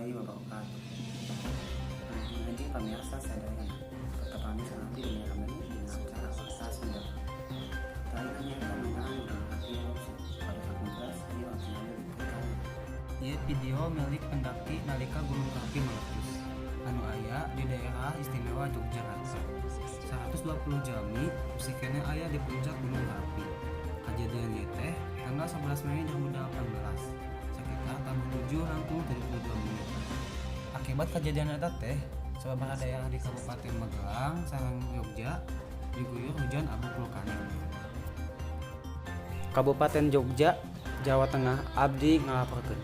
Warahmatullahi wabarakatuh. Ngaji pemirsa sadayana, tetap kami abdi di kami di acara Warta Sunda. Tadi hanya ngeunaan gunung api erupsi pada 18 ieu anu liputan. Ieu video milik pendaki nalika gunung api meletus anu aya di Daerah Istimewa Yogyakarta. 120 jalmi masih keneh aya di puncak gunung api. Kajadian ieu teh tanggal 11 Mei 2018 sekitar tabuh 7 langkung 72 menit. Akibat kejadian eta teh, sababaraha daerah di Kabupaten Magelang sareng Yogya diguyur hujan abu vulkanik. Kabupaten Jogja, Jawa Tengah, abdi ngalaporkeun.